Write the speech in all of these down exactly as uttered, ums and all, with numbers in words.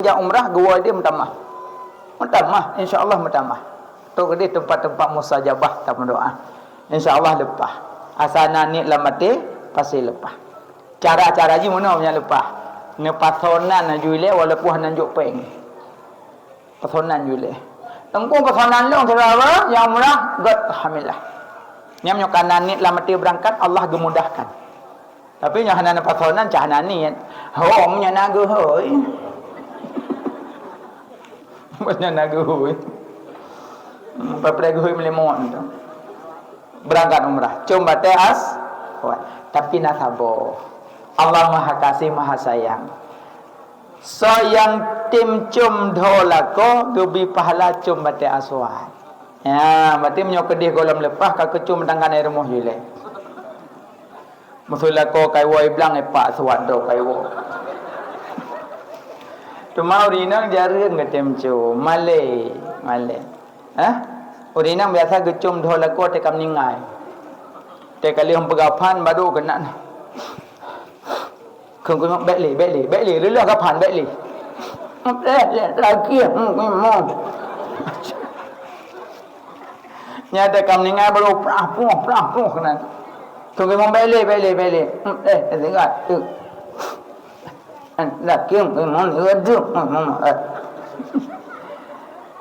Jak umrah, geuwoe deh meutamah. Meutamah, insya Allah meutamah. Trok deh teumpat-teumpat mustajabah tameudoa. Insya Allah leupah. Asai na niet lam até, pasti leupah. Cara-cara jih meunoe nyang leupah. Neupasoe nan ju ilée walaupun hana jok péng. Pasoe nan ju ilée. Teungku pasoe nan lôn saudara, nyang umrah, göt, alhamdulillah. Nyan nyoe ka na niet lam até beurangkat, Allah geumudahkan. Tapi nyoe hana neupasoe nan, cah hana niet. Ho, meunyoe na geuhôi. Meunyoe na geuhôi. Hmm, papreh geuhôi meulimong tu. Beurangkat umrah. Com batée as-, kuat. Tapi na saboh. Allah Maha Kasih, Maha Sayang. Soe nyang tem com dho lakoe geubri pahala com batée aswad. Ya, berarti meunyoe keudeh gohlom leupah ka keucom tangkan rumoh jih lé. Meuseue lakoe kaiwoe blang epak aswad dho kaiwoe. Teuma ureueng inong jareueng geutem com, malée, malée. Hah? Ureueng inong biasa geucom dho lakoe teuka meuninggai. Teuka lheueh peugah phan baru keunan. Kheun keunoe, "Bék lé, bék lé, bék lé, leuloh kapan, bék lé." "Bék lé, lagée, hmm, hmm, hmm." Nyan teuka meuninggai baru prah, pruh, prah, pruh keunan. Kheun keunoe, "Bék lé, bék lé, bék lé." "Hmm, eh, eh, ingat, eh." "Lagée, hmm, hmm, hmm, hmm, eh."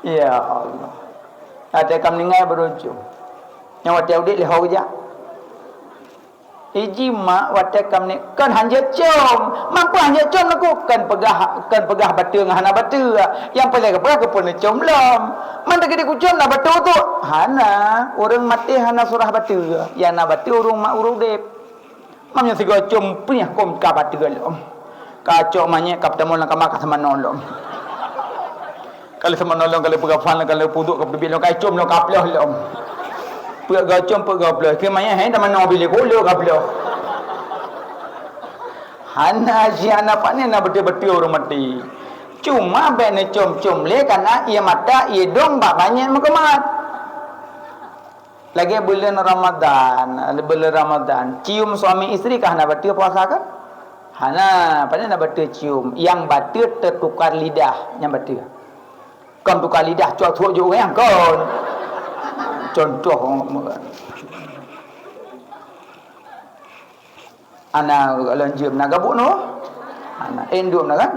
Ya Allah. Teuka meuninggai baru com. Nyan watée udeb lé ho geujak. Iji mak watée ka meunikah kon hanjeuet com. Mampu hanjeuet com laku kon peugah, kon peugah bateue ngon hana bateue. Nyang paléng geupeugah keupeue neucom lom. Man teukeudi kucom na bateue tu. Hana, ureueng maté hana surah bateue. Nyang na bateue ureueng mak ureueng udeb. Mam nyoe sigoe com prih kon ka bateue lom. Ka cok manyét ka peutamong lam kama ka seumanoe lom. Ka lheueh seumanoe lom, ka lheueh peugah phan, ka lheueh pudok, ka peuteubiet lom, ka com lom, ka ploh lom. Peuet goe com, peuet goe ploh. Keu manyét hai tamanoe bilék, ka lheueh ka ploh. Hana jih, hana pane na beutôi-beutôi ureueng maté. Cuma bék neucom-com lé, kana ié mata, ié dong bak manyét meukeumah. Lagée buleuen Ramadhan, buleuen Ramadhan, cium suami istri ka hana bateue puasa kan? Hana, pane na bateue cium. Nyang bateue teutukar lidah, nyang bateue. Kon tukar lidah, cok trok jok ureueng kon. Contoh, ana lôn jeuem na gabuk noh. Ana, eh, duek na kan?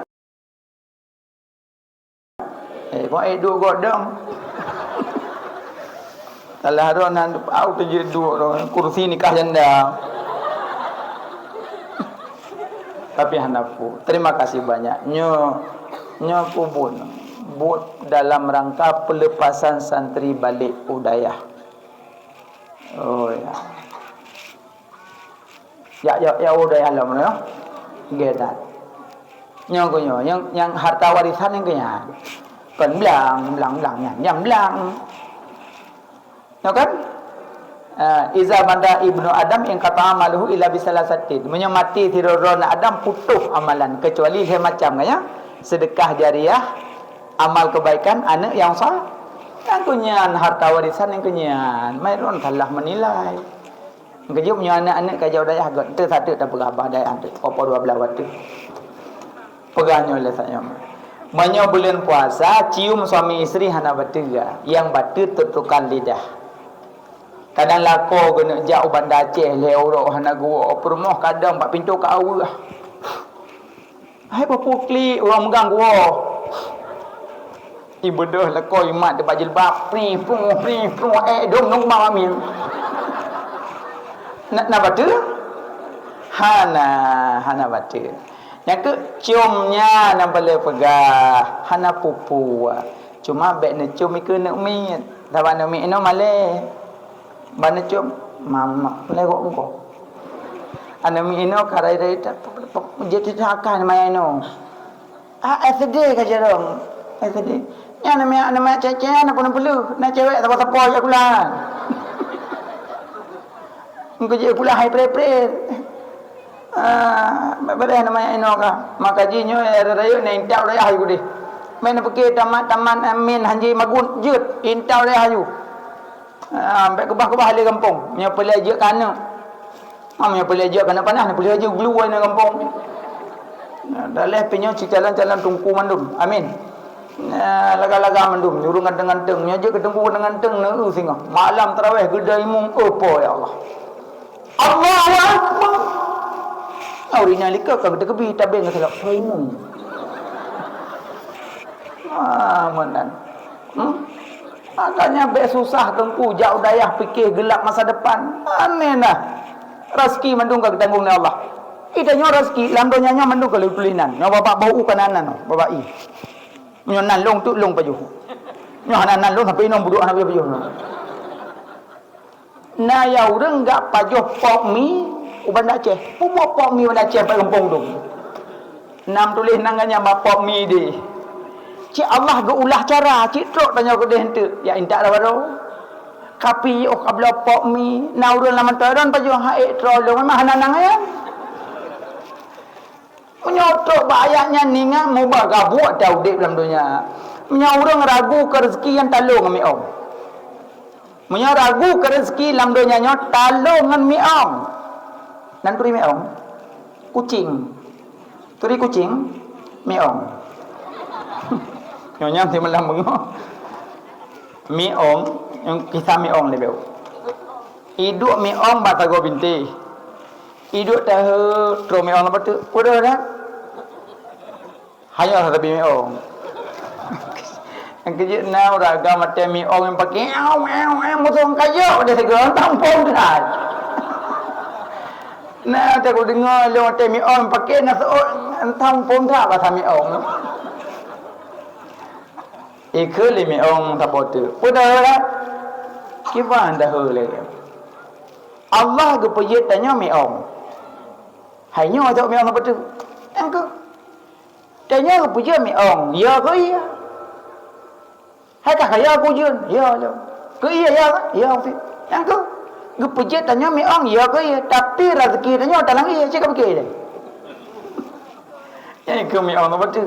Eh, kong eh duek godong. Salah droe nan au teujeuet duek droe, kursi nikah janda. Tapi hana peue. Terima kasih banyak. Nyoe, nyoe peue buet. Buet dalam rangka pelepasan santri balik u dayah. Oh, ya. Ya, ya, ya, udah ya lom, ya. Nggih, that. Nyoe keuh nyoe, nyang, nyang harta warisan nyang keuh nyan. Kon blang, blang, blang nyan, nyang blang. Nyoe kan? Ah, "Iza mata ibnu Adam inqata'a amaluhu illa bi salasatin." Meunyoe maté sidroe-droe aneuk Adam, putôh amalan, kecuali lhée macam, kan, ya? Sedekah jariah, amal kebaikan, aneuk nyang sa-, nyang keuh nyan, harta warisan nyang keuh nyan. Mai droen salah menilai. Geujok meunyoe aneuk-aneuk ka jak u dayah göt, teuh sateuk tapeugah bah dayah teuh, poh dua blaih watèe. Peugah nyoe lé sa nyoe. Meunyoe buleuen puasa, cium suami istri hana bateue, nyang bateue teutukar lidah. Kadang lakoe geuneuk jak u Banda Aceh, lhée uroe hana geuwoe, peurumoh kadang bak pintoe ka aweueh. Hai, peue-peue klik ureueng megang geuwoe. Ibeudôh lakoe imat bak jilbab, prih pruh, prih pruh, eh, dong nong bak amin. Na, na bateue? Hana, hana bateue. Nyang keuh com nyan nyang paleng peugah, hana peue-peue. Cuma bék neucom ikeue neuk miet. Sabab neuk miet inoe malée. Ban neucom, mamak, lewat engko. Aneuk miet inoe ka rai-rai ta-, jeuet teuka akan maya inoe. Ah, S D ka jarong. S D. Nyan aneuk miet, aneuk miet cewek-cewek, aneuk peue-peue. Na cewek sapo-sapo jak kulah. Engko jeuet kulah hai pre-pre. Ah, beureh nama inoe ka. Maka jih nyoe rayeuk na intap rayah ayue deh. Meunan pike tamat-tamat, eh, min hanji magun jeuet, intap rayah ayue. Ah, ambek keubah-keubah lé gampông. Nyoe peulajeuet keu aneuk. Mam nyoe peulajeuet keu aneuk panah, nyoe peulajeuet glue na gampông. Daleh pih nyoe cicalon-calon teungku mandum. Amin. Nah, laga-laga mandum, nyuruh ganteng-ganteng. Nyoe jeuet keu teungku ganteng-ganteng, neu singoh. Malam tarawih geudai mung, oh, po, ya Allah. Allahu Akbar. Ureueng nyan likot ka geuteukebi, tabeng geuteuka. Soe imum. Ah, meunan. Hmm? Makanya bèk susah teungku, jak u dayah pikir gelap masa depan. Aneh nah. Rezeki mandum ka geutanggong lé Allah. Ita nyoe rezeki, lam donya nyoe mandum ka lheueh tuléh nan. Nyoe babah bau u ka nan, nan, babah i. Nyoe nan lôn tu lôn pajoh. Nyoe hana nan lôn sampai inong budok hana pajoh-pajoh. Na ya ureueng gak pajoh pok mi u Banda Aceh. Peue buet pok mi Banda Aceh bak gampông dong. Nam tuléh nan ganya bak pok mi deh. Cit Allah geuulah cara, cit trok tanyoe keudeh enteuk. Ya intat dah baroe. Kapi yoh ka bloe pok mi, na ureueng lam mantong ron pajoh hai trok lôn memang hana nan nyan. Meunyoe trok bak ayat nyan ingat mubah gabuek ata udeb lam donya. Meunyoe ureueng ragu keu rezeki nyan talong ngon miong. Meunyoe ragu keu rezeki lam donya nyoe talong ngon miong. Nan turi miong? Kucing. Turi kucing? Miong. Nyoe nyan si malam beungoh. Miong, nyang kisah miong leubeh. Iduek miong bak sagoe bintéh. Iduek tahe troh miong leubeh tu. Peue dah? Hanya sabe miong. Nyang keujeuet na ureueng agam maté miong nyang pakai, "Ew, ew, ew," musoh kajok dia segera tampong that. Na, tak kudeungoe lôn maté miong pakai na seuôt, tampong that bahasa miong. Ikeu lé miong saboh teuk. Peue dah? Kiban dah lé. Allah geupeujeuet tanyoe miong. Hai nyoe cok miong saboh teuk. Nyang keu Tanyoe geupeujeuet miong, ya keu iya. Hai ka kaya keu ujeuen, ya lom. Keu iya, ya kan? Ya, pih. Nyang keu geupeujeuet tanyoe miong, ya keu iya. Tapi rezeki tanyoe talang iya, cit ka piké lé. Nyang keu miong na beutôi.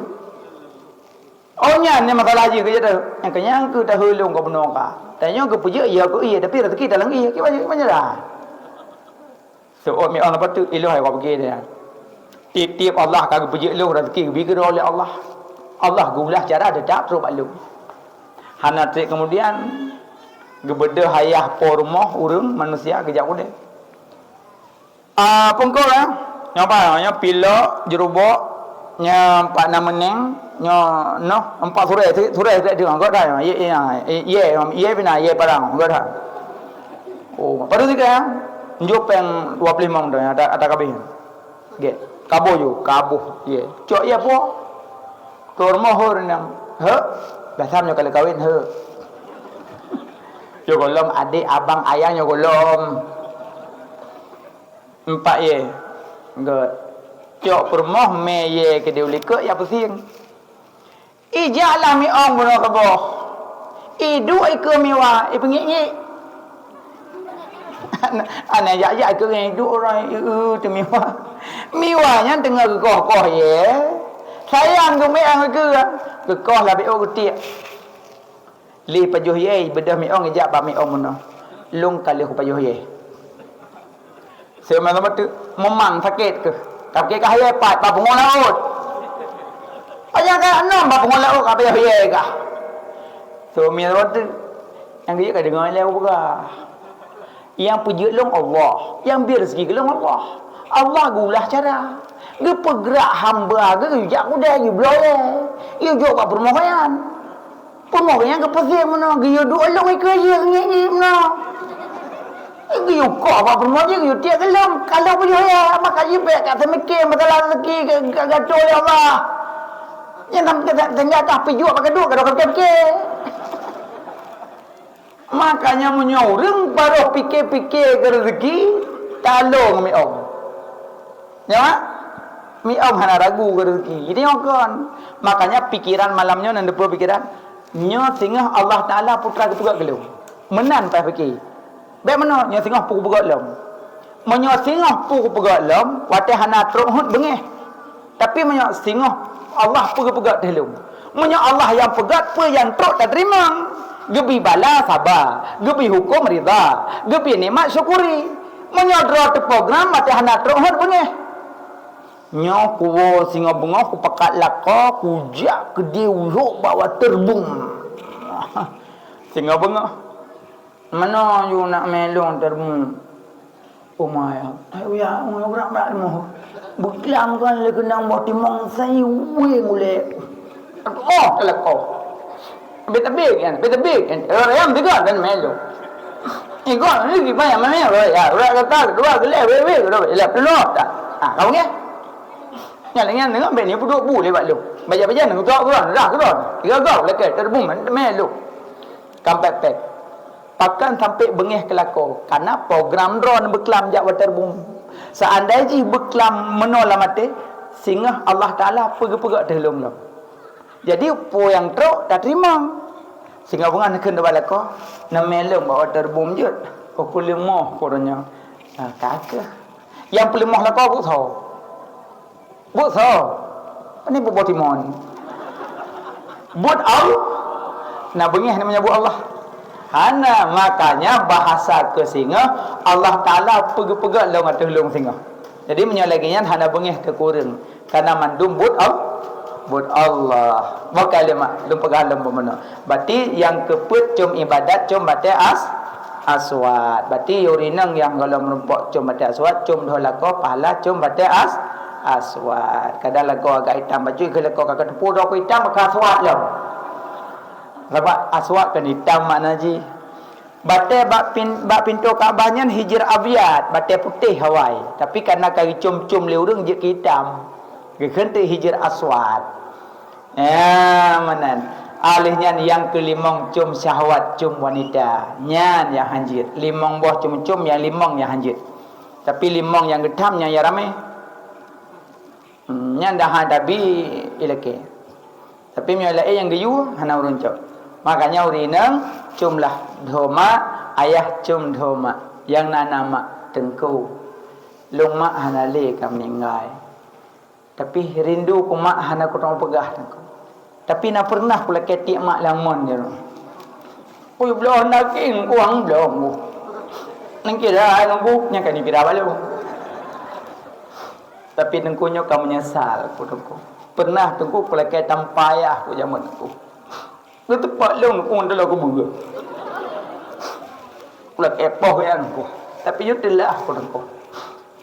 Oh, nyan ni masalah jih keu jatuh. Nyang keu nyang keu taheulong ka bunoe ka. Tanyoe geupeujeuet ya keu iya, tapi rezeki talang iya. Kiban, kiban jalan. Seuôt miong na beutôi, ilôn hai ka piké dia. Tiep-tiep Allah ka geupeujeuet lôn rezeki geubi keudroe lé Allah. Allah geulah cara teutap trok bak lôn. Hana treb keumudian, geubeudôh ayah po rumoh ureueng manusia geujak udeb. Ah, peungkol, eh? Nyoe apa? Nyoe pilok, jeurubok, nyoe pat na meuneng, nyoe noh, empat surée, surée, surée tu, anggota nyoe, ye, ye, ye, ye, ye pina, ye parang, anggota. Oh, padub sigoe, eh? Njok péng dua puluh lima mantong, ata, ata kabéh. Gét. Kaboh ju, kaboh, ye. Cok ye po. Tur mohor nang. He? Biasa nyoe kali kawin, he. Nyoe gohlom adék, abang, ayang nyoe gohlom. Empat ye. Gét. Cok peurumoh mé ye keudeh u likot ya pusing. Ijak lah miong bunoe saboh. Iduek ikeue miwa, ipeungik-ngik. Aneh jak-jak ikeue ngon iduek uroe, eu, teumiwa. Miwa nyan teungoh geukoh-koh ye. Sayang geumiong ikeue. Geukoh lah B O geutiek. Lé pajoh ye, beudôh miong ijak bak miong bunoe. Lôn ka lheueh kupajoh ye. Seumang-seumang teuk, meumang sakét keuh. Tapi kah ye pat bak pungo laôt. Panyang ka anom bak pungo laôt ka payah ye kah. Seumang-seumang teuk, nyang geujeuet ka deungoe lé peugah. Nyang peujeuet lôn Allah, nyang bri rezeki keu lôn Allah. Allah geulah cara. Geupeugrak hamba geuh geujak kudai geubloe. Geujok bak peurumoh nyan. Peurumoh nyan geupeusieng meunoe, geuyue duek lôn ikeue jih ngieng-ngieng meunoe. Geuyue koh bak peurumoh jih, geuyue tiek geulom. Kalau beuyoh ya, maka jih bèk ka seumiké masalah rezeki ka, ka geuatur lé Allah. Nyan tinggai kah pijuek bak keuduek, ka dua kali piké. Makanya meunyoe ureueng baroh pike-pike keu rezeki, talong miong. Nyoe, miong hana ragu keu rezeki. Jadi nyoe kon. Makanya pikiran malam nyoe nan deupeu pikiran, nyoe singoh Allah Taala putra geupeugah keu lôn. Meunan payah pike. Bèk meunoe, nyoe singoh peue geupeugah lom. Meunyoe singoh peue geupeugah lom, watèe hana trok hot beungèh. Tapi meunyoe singoh Allah peue geupeugah teuh lôn. Meunyoe Allah nyang peugah peue nyang trok tateurimong, geubi bala saba, geubi huköm rida, geubi nikmat syukuri. Meunyoe droe teuprogram watèe hana trok hot beungèh. Nyoe kuwoe singoh beungoh kupakat lakoe, kujak keudeh ulok bak waterboom. Singoh beungoh. Manoe ju nak mé lôn waterboom? Uma ya. Hai uya, uya urak bak lemoh. Beuklam kan lé keunong boh timong sai weng ulée. Oh, talakoe. Bit-bit kan, bit-bit kan. Orang yang tiga kan melo. Ikan ni di mana mana ya. Orang kata dua gelé wewe dua gelé penuh tak. Ah, kau ni. Yang dengan dengan bini buduk bu lewat lu. Baca-baca nang tu orang dah tu. Tiga gol lagi terbumbung melo. Kampek pek. Pakan sampai bengeh kelako. Karena program drone beklam jak waterboom. Seandai jih beklam menoe lam até, singoh Allah Taala peugah-peugah teuh lom lom. Jadi, peue nyang trok tateurimong. Singoh beungoh neukheun bak lakoe, neumé lôn bak waterboom jeuet. Peue peuleumah peue nyoe. Ah, ka keuh. Nyang peuleumah lakoe buet soe? Buet soe? Ini buet boh timon. Buet Allah. Nah, beungéh namanya buet Allah. Hana, makanya bahasa keu singoh, Allah Taala peugah-peugah lôn ateueh lôn singoh. Jadi, meunyoe lagée nyan hana beungéh teukureueng. Karena mandum buet Al-, buet Allah. Bukan lé mak, lôn peugah lom bumoe. Berarti nyang keupeuet com ibadat, com batée as-, aswad. Berarti ureueng inong nyang gohlom meurumpok com batée aswad, com dhoe lakoe pahala com batée as-, aswad. Kadang lakoe agak itam baju, keu lakoe ka teupeu droe itam maka aswad lom. Sabab aswad kan itam makna jih. Batée bak pin-, bak pintoe Ka'bah nyan hijr abyad, batée putéh awai. Tapi karena ka geucom-com lé ureueng jeuet keu itam. Geukheun teuk hijr aswad. Ya, meunan. Alih nyan nyang keulimong com syahwat, com wanita. Nyan nyang hanjeuet. Limong boh com-com, nyang limong nyang hanjeuet. Tapi limong nyang geutam nyan nyang ramé. Hmm, nyan dah ha tabi ilakée. Tapi meunyoe laén nyang geuyue hana ureueng cok. Makanya ureueng inong com lah dhoe mak, ayah com dhoe mak. Nyang na na mak teungku. Lôn mak hana lé ka meuninggai. Tapi rindu keu mak hana kuteumé peugah teungku. Tapi na peureunah kulakée tiek mak lam mon jinoe. Ui bloh naking kuang bloh. Nang kira nunggu nyang ka nikira balu. Tapi teungku nyoe ka meunyeusal ku teungku. Peureunah teungku kulakée tampayah ku jameun teungku. Geuteupat lôn ku dalam kubu. Kulakée poh nyang ku. Tapi nyoe teulah ku teungku.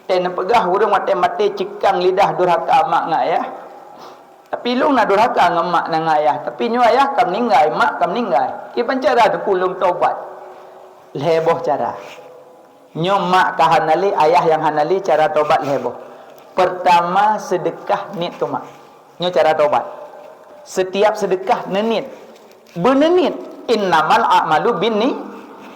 Teuh neupeugah ureueng watée maté cikang lidah durhaka mak ngon ayah. Tapi lôn na durhaka ngon mak ngon ayah. Tapi nyoe ayah ka meuninggai, mak ka meuninggai. Kiban cara teungku lôn tobat? Lhée boh cara. Nyoe mak ka hana lé, ayah nyang hana lé, cara tobat lhée boh. Pertama, seudeukah niet keu mak. Nyoe cara tobat. Setiap seudeukah neuniet. Beuniet. Innamal a'malu binni-,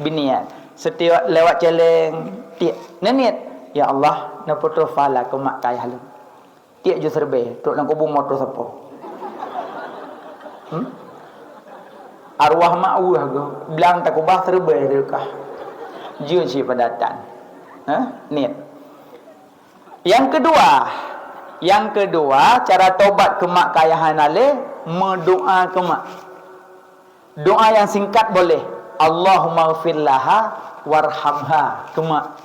binniyat. Setiap lewat celeng, tiek neuniet, "Ya Allah, neupeutroh pahala keu mak keu ayah lôn." Tiek ju seureubée, trok lam kubu moto sapo. Hmm? Arwah mak weueh geuh, blang takubah seureubée deukah. Jeuet cit padatan. Hah? Niet. Nyang keudua, nyang keudua, cara tobat keu mak keu ayah hana lé, meudoá keu mak. Doa nyang singkat boleh, "Allahummaghfir laha warhamha," keu mak.